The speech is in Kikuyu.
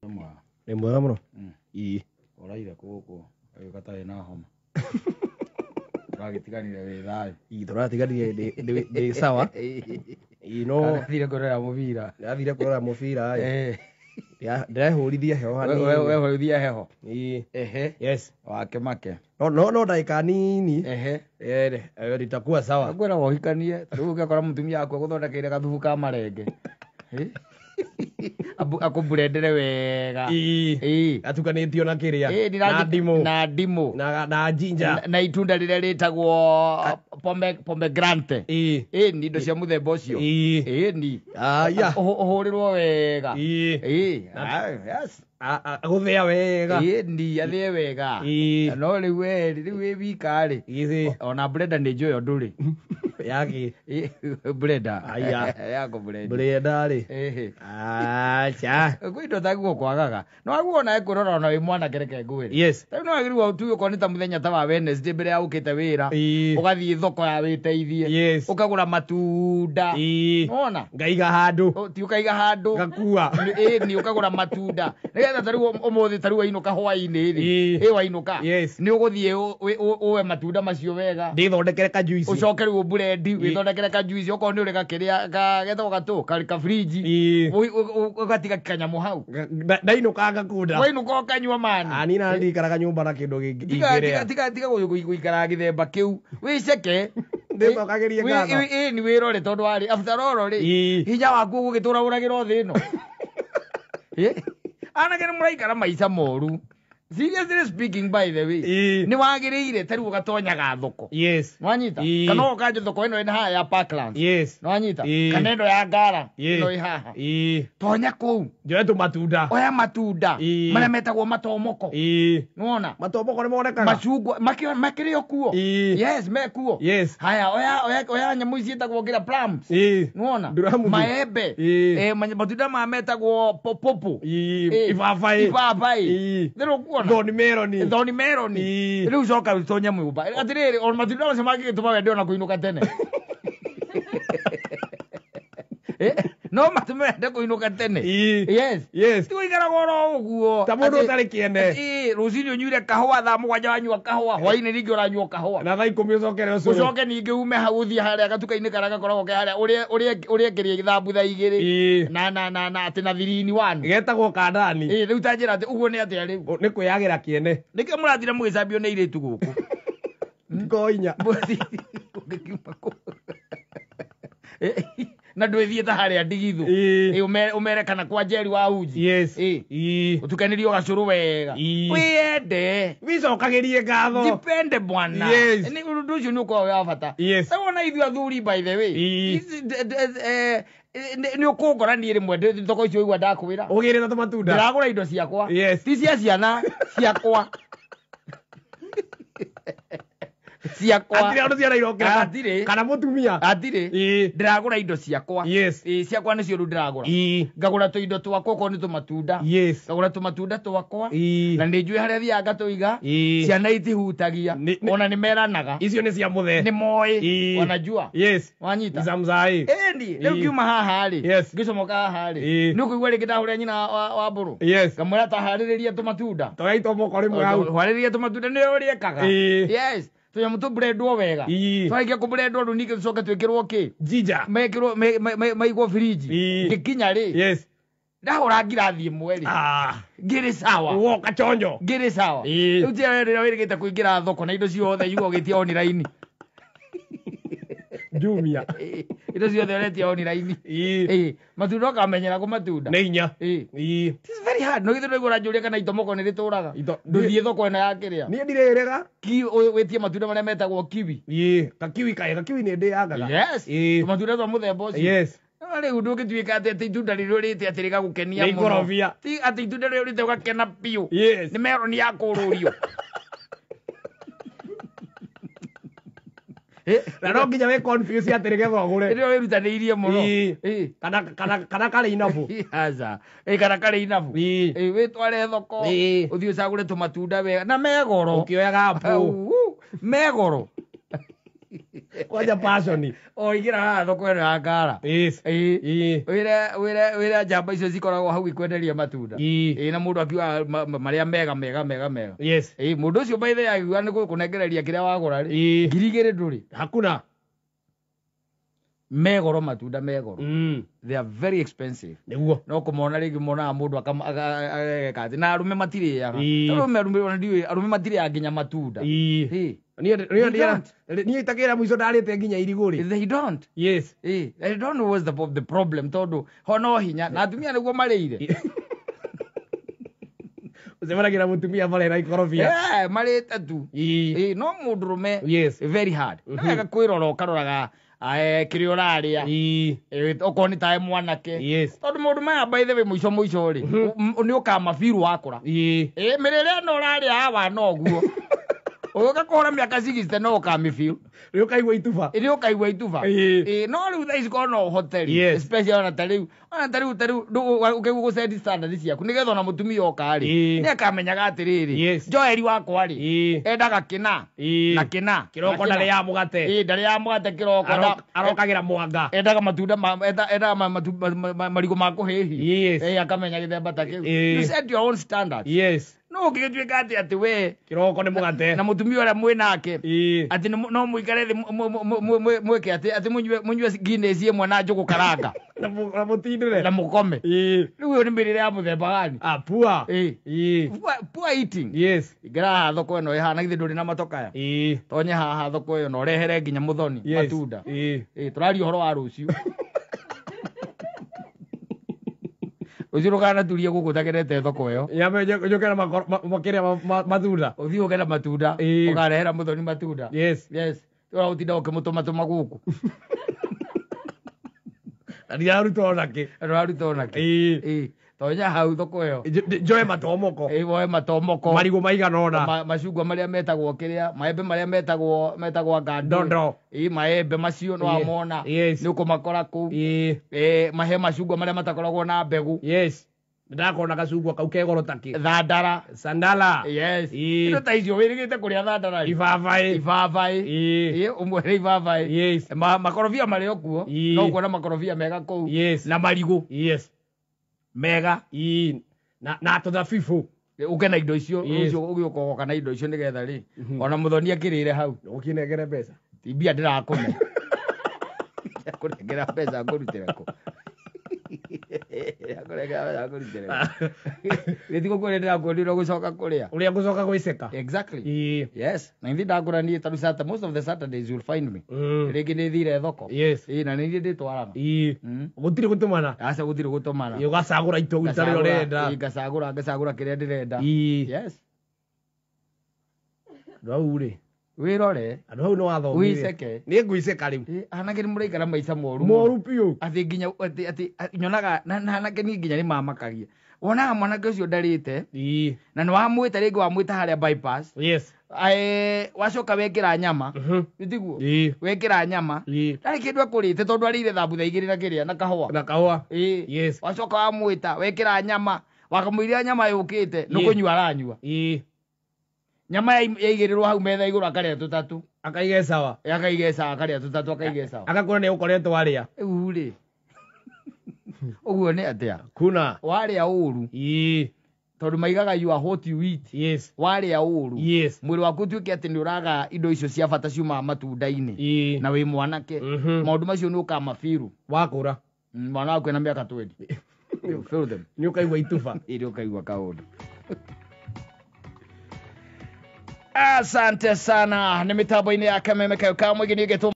Mwega. Nĩ mwega mũno. Ii. Ũraire gũkũ ũgĩũka tarĩ na homa. Tũragĩtiganire wĩ thayũ. Ii tũratiganire ndĩ sawa. Ii no Athire kũrora mũbira. Ndathire kũrora mũbira ĩ. Ndĩrehũrithia heho hanini. Wehũrithia heho. Ii. Ehe. Yes. Wake make. No ndagĩka nini. Ehe. Nitakuwa sawa. Ngwĩra wohikanie, ta rĩu ũngĩkora mũtumia waku agũthondekeire gathubu ka marenge. Akũmburendere wega. Ii. Ii. Atukanĩtio na kĩrĩa. Ĩĩ, Na ndimũ. Na ndimũ. Na ginger. Na itunda rĩrĩa rĩtagwo pomegranate. Ii. Ĩni indo cia mũthemba ũcio. Ii. Ĩni. Aya. Ũhũrĩrwo wega. Ii. Ĩĩ. Yes. Agũthĩa wega. Ĩni athĩe wega. Ii. No rĩu we rĩu wĩ wika rĩ. Ii. Ona blender nĩ njũĩ ũndũ rĩ. Yaki. Blender. Aya. Ya kũblend. Blender rĩ. Ĩhĩ. Acha. Kwĩ indo ta guo kwagaga. No waguo nawe kwĩrora ona wĩ mwanake reke ngwĩre. Yes. Rĩu no wagĩrĩirwo tuge okorwo nĩ ta mũthenya ta wa Wednesday mbere ya ũkĩte wĩra. Ii. Ũgathiĩ thoko ya wĩteithie. Yes. Ũkagũra matunda. Ii. Wona? Ngaiga handũ. Ti ũkaiga handũ. Ngakua. Ĩni ũkagũra matunda. Nĩgetha ta rĩu ũmũthĩ ta rĩu wainũka hwaĩ-inĩ rĩ. Ii. Ĩ wainũka. Yes. Nĩ ũgũthiĩ ũwe matunda macio wega. Ndĩthondekere kajuici. Ũcoke rĩu ũburendi wĩthondekere kajuici okorwo nĩ ũrĩ gakĩrĩa getagwo gatũ karĩ ka fridge. Ii. Ũgatiga kanyamũ hau. Ndainũka ngakunda. Wainũka ũkanyua mani. Ah, niĩ na ndikaraga nyũmba na kĩndũ Tiga ingĩrĩa. tiga tiga gũikara gĩthemba kĩu. Wĩceke. Ndĩcokagĩrie ngatho. Ĩni wĩrore tondũ warĩ after all rĩ. Ii. Hinya waku ũgũgĩtũra ũragĩra thĩ ĩno. Anake nĩ mũraikara maica moru. Seriously speaking by the way. Ii. Nĩ wagĩrĩire ta rĩu ũgatonyaga thoko. Yes. Nwanyita? Ii. Kana ũkanja thoko ĩno ĩna haha ya Parklands. Yes. Nwanyita? Ii. Kana ĩno ya Ngara. Ii. Ĩno ĩ haha. Ii. Tonya kũu. Njoe tũmatunda. Oya matunda. Ii. Marĩa metagwo matomoko. Ii. Nĩwona? Matomoko nĩ monekaga. Macungwa makĩrĩ o kuo. Ii. Yes, me kuo. Yes. Haya, oya nyamũ ici ciĩtagwo ngira plums. Ii. Nĩwona? Nduramuthi. Maembe. Ii. Matunda maya metagwo popo. Ii. Ii. Ibabaĩ. Ibabaĩ. Ii. Nĩ ũkuona? Thorn melon. Thorn melon. Ii. Rĩu coka ũtonye nyũmba. Atĩrĩrĩ, o matunda macio mangĩgĩtũma wende ona kũinũka tene. No matũme wende kũinũka tene. Ii. Yes. Yes. Ti gũikaraga oro ũguo. Ta mũndũ ũtarĩ kĩene. Ii, rũcinĩ ũnyuire kahũa thaa 7 wanyua kahũa, hwaĩ-inĩ ningĩ ũranyua kahũa. Na thaa 10 ũcokere ũcũrũ. Ũcoke ningĩ ume hau ũthiĩ harĩa gatuka-inĩ karĩa gakoragwo ke harĩa ũrĩe kĩrĩa thambutha 2. Ii. Na atĩ na 3 in 1. Getagwo kandani. Ii, rĩu ta njĩra atĩ ũguo nĩ atĩa rĩu? Nĩ kwĩyagĩra kĩene. Nĩkĩo mũrathire mũgĩcambio nĩ airĩtu gũkũ. Ngo inya. Ũngĩkiuma kũ? Na ndwĩthiĩ ta harĩa ndigithũ. Ii. Ĩ, ũmere kana kwa Njeri wa uji. Yes. Ĩ. Ii. Ũtukanĩrio gacũrũ wega. Ii. Wĩyende. Wĩcokagĩrie ngatho. Jipende bwana. Yes. Nĩ ũndũ ũcio nĩ ũkoragwo wĩ wa bata. Yes. Ta wona ithuĩ athuri by the way. Ii. Nĩ ũkũngora niĩ rĩmwe thoko icio ũigua ndakwĩra. Ũgĩre na tũmatunda. Ndĩragũra indo ciakwa. Yes. Ti cia ciana ciakwa. Ciakwa. Hatirĩ ũndũ ciana irokĩra. Hatirĩ. Kana mũtumia. Hatirĩ. Ii. Ndĩragũra indo ciakwa. Yes. Ii, ciakwa nĩcio rĩu ndĩragũra. Ii. Ngagũra tũindo twakwa okorwo nĩ tũmatunda. Yes. Ngagũra tũmatunda twakwa. Ii. Na nĩ njũĩ harĩa thiaga ngatũiga. Ii. Ciana itihutagia. Ona nĩ meranaga. Icio nĩ cia mũthee. Nĩ moĩ. Ii. Wanajua. Yes. Wanyita. Nizamzai. Ĩni, rĩu Ii. ngiuma haha rĩ. Yes. Ngĩcomoka haha rĩ. Ii. Nĩ ũkũigua rĩngĩ ndahũrĩra nyina wa mbũrũ. Yes. Ngamwĩra taharĩrĩria tũmatunda. Toya itomoko rĩmwe hau. Harĩrĩria tũmatunda nĩ ũrĩa ekaga. Ii. Yes. Tũnyamũ tũburendwo wega. Ii. Twarĩkia kũburendwo rĩu ningĩ tũcoke twĩkĩrwo kĩ? Ginger. Mekĩrwo maigwo firiji. Ii. Ngĩkinya rĩ. Yes. Ndahũra ngirathi ĩmwe rĩ. Ah. Ngĩrĩ sawa. Woka chonjo. Ngĩrĩ sawa. Ii. Rĩu tiga rĩrĩa wĩrĩgĩte kũingĩra thoko na indo ciothe yuga ũgĩtia online. Jumia. Indo ciothe ũretia online. Ii. Ii. Matunda ũkamenyera kũ matunda. Nĩ inya. Ii. Ii. It is very hard. No githĩ ndũigua ũranjũria kana itomoko nĩ rĩtũraga. Ndũthiĩ thoko ĩno ya kĩrĩa. Niĩ ndirĩrĩga. Wĩtie matunda marĩa metagwo kiwi. Ii. Kakiwi kaĩ kakiwi nĩ ndĩangaga. Yes. Ii. Tũmatunda twa mũthemba ũcio. Yes. No rĩu ndũngĩtuĩka atĩ itunda rĩrĩa ũrĩte atĩ rĩgagũkenia Nĩ ikorobia. Ti atĩ itunda rĩrĩa ũrĩte ũgakena biũ. Yes. Nĩ meroni ya kũrũrio. Na no nginya wĩ confuse atĩ nĩgetha ũgũre. Rĩrĩa wĩrutanĩirie mũno. Ii. Kana karĩ inabu. Aca. Ĩ kana karĩ inabu. Ii. Ĩ wĩtware thoko. Ii. Ũthiĩ ũcagũre tũmatunda wega. Na me goro. Ũkĩoyaga apple. Me goro. Kwanja passion. O ingĩra haha thoko ĩno ya Ngara. Yes. Ĩĩ. Ĩĩ. Wĩre njamba icio cikoragwo hau ikwenderia matunda. Ĩĩ. Ĩĩ, na mũndũ akiuga marĩa mega mega mega mega. Yes. Ĩĩ, mũndũ ũcio by the way akiuga nĩ gũkũnengereria kĩrĩa wagũra rĩ. Ĩĩ. 2,000 ndũrĩ. Hakuna. Megoro matunda megoro. Mm. They are very expensive. Nĩguo. No kũmona rĩngĩ monaga mũndũ ageka atĩ na arũme matirĩaga. Ĩĩ. Arũme ona ndiũĩ arũme matirĩaga nginya matunda. Ĩĩ. Ĩĩ. Niĩ They niĩ don't. niĩ itakĩra mũico ndarĩte nginya irigũ rĩ. They don't. Yes. Ĩĩ. I don't know what's the problem tondũ ho no hinya na atumia nĩguo marĩire. Ũcemanagia mũtumia bara na ikorobia. Eh, marĩte tu. Ĩĩ. Ĩĩ, no mũndũrũme Yes. very hard. Nĩ wega kwĩrora ũkaroraga kĩrĩa ũrarĩa. Ĩĩ. Okorwo nĩ tae mwanake. Yes. Tondũ maũndũ maya by the way mũico mũico rĩ, nĩ ũkamabiru wakũra. Ĩĩ. Ĩĩ, mĩrĩre ĩno ũrarĩa hawa no ũguo. Ũgĩũka kũhũra mĩaka 60 no ũkamĩbiu. Nĩ ũkaigua ituba. Nĩ ũkaigua ituba. Ĩĩ. Ĩĩ, no rĩu thaa ici korwo no ũhote rĩ, Yes. especially ona ta rĩu, ũkĩigua gũcendi standard ciaku nĩgetha ona mũtumia oka rĩ, Ĩĩ. nĩ akamenyaga atĩrĩrĩ, Yes. Joel wakwa rĩ, Ĩĩ. endaga kĩna Ĩĩ. na kĩna. Kĩroko na kĩna. ndarĩaga mũgate. Ĩĩ, ndarĩaga mũgate kĩroko. Arokagĩra mwanga. Endaga matunda endaga marigũ ma kũhĩhia. Yes. Ĩĩ, akamenya gĩthemba ta kĩu. Ĩĩ. You set your own standards. Yes. No ũngĩgĩtuĩka atĩ we Kĩroko nĩ mũgate. na mũtumia ũrĩa mwĩ nake Ĩĩ. atĩ no mũikare thĩ mwĩke atĩ mũnyue Guinness ĩmwe na njũgũ karanga Na mũtindĩre. na mũkome. Ĩĩ. Rĩu ĩyo nĩ mĩrĩre ya mũthemba gani? Ah, poor. Ĩĩ. Ĩĩ. Poor eating. Yes. Ingĩra haha thoko ĩno ĩhana githĩ ndũrĩ na matokaya. Ĩĩ. Tonye haha thoko ĩyo na ũrehere nginya mũthoni Yes. matunda. Ĩĩ. Ĩĩ, tũraria ũhoro wa rũciũ. Rũciũ ndũkanaturie gũkũ ũtagerete thoko ĩyo. Nyambe njoke na makĩrĩa matunda. Ũthiĩ ũke na matunda, Ĩĩ. ũkarehera mũthoni matunda. Yes. Yes. Ũra gũtinda ũkĩmũtũmatũma gũkũ. Na ndirarutwo ona kĩ. Ndũraruta ona kĩ. Ĩĩ. Ĩĩ. Tonya hau thoko ĩyo. Njoe matomoko. Ĩĩ, woe matomoko. Marigũ maigana ũna. Macungwa marĩa metagwo kĩrĩa, maembe marĩa metagwo ngandũ. Ndondo. Ĩĩ, maembe macio nĩ wamona. Yes. Nĩ ũkũmakora kũu. Ĩĩ. Ĩĩ, mahe macungwa marĩa matakoragwo na mbegũ. Yes. Ndakona gacungwa kau kegoro takĩ. Thandara. Sandala. Yes. Ĩĩ. Indo ta icio wĩrĩgĩte kũrĩa thandara rĩ. Ibabaĩ. Ibabaĩ. Ĩĩ. Ĩĩ, ũmwere ibabaĩ. Yes. Makorobia marĩ o kuo. Ĩĩ. No ũkuona makorobia mega kũu. Yes. Na marigũ. Yes. Mega. Ĩĩ. Na tũthabibũ. Ũke na indo icio, Yes. rũciũ ũgĩũka ũgoka na indo icio nĩgetha rĩ, ona mũthoni akĩrĩre hau. Ũkĩnengere mbeca. Ti mbia ndĩrakũne. Ndĩrakũnengera mbeca ngũrutĩre kũ? Ndĩrakũnengera mbeca ngũrutĩre kũ? Gĩtigũ kũrĩa ndĩrakuonire ũgũcoka kũrĩa. Ũrĩa ngũcoka gwĩceka. Exactly. Ĩĩ. Yes. Na ithuĩ ndakũra niĩ tondũ most of the Saturdays you'll find me. Mm. Rĩngĩ nĩ thire thoko. Yes. Ĩĩ, na nĩ niĩ ndĩtwaraga. Ĩĩ. Mm. Gũtirĩ gũtũmana. Aca gũtirĩ gũtũmana. Ĩĩ, ũgacagũra itua rĩrĩa ũrenda. Ĩĩ, ngacagũra kĩrĩa ndĩrenda. Ĩĩ. Yes. Andũ hau rĩ. Wĩrore. Andũ hau nĩ wathomire. Wĩceke. Nĩ ngwĩceka rĩu. Ĩĩ, anake nĩ mũraikara maica moru. Moru biũ. Atĩ nginya atĩ nyonaga na anake niĩ nginya nĩ mamakagia. Wonaga mwanake ũcio ndarĩte Ĩĩ. na nĩ wamwĩta rĩngĩ wamwĩta harĩa bypass. Yes. Wacoka wekĩra nyama. Mhm. Nĩtiguo? Ĩĩ. Wekĩra nyama. Ĩĩ. Ndarĩ kĩndũ ekũrĩte tondũ arĩire thambutha igĩrĩ na kĩrĩa na kahũa. Na kahũa. Ĩĩ. Yes. Wacoka wamwĩta wekĩra nyama wakamũiria nyama yũkĩte nĩ Ĩĩ. kũnyua aranyua. Ĩĩ. Nyama yaigĩrĩrwo hau metha igũrũ akarĩa tũtatũ. Akaiga sawa. Akaiga sawa akarĩa tũtatũ akaiga sawa. Agakorwo nĩ ũkoretwo arĩa. Rĩu rĩ. Ũguo nĩ atĩa? Kuna. Warĩa ũru. Ĩĩ. Tondũ maigaga you are what you eat. Yes. Warĩa ũru. Yes. Mwĩrĩ waku ũtuĩke atĩ nĩ ũraga indo icio cia bata ciumaga matunda-inĩ. Ĩĩ. Na wĩ mwanake. Mhm. Maũndũ macio nĩ ũkamabiru. Wakũra. Mwana waku ena mĩaka 20. You feel them. Nĩ ũkaigua ituba. Ĩrĩ ũkaigua kaũndũ. Asante sana. Nĩ mĩtambo-inĩ ya Kameme kayo ka mũingĩ nĩ ĩgĩtwo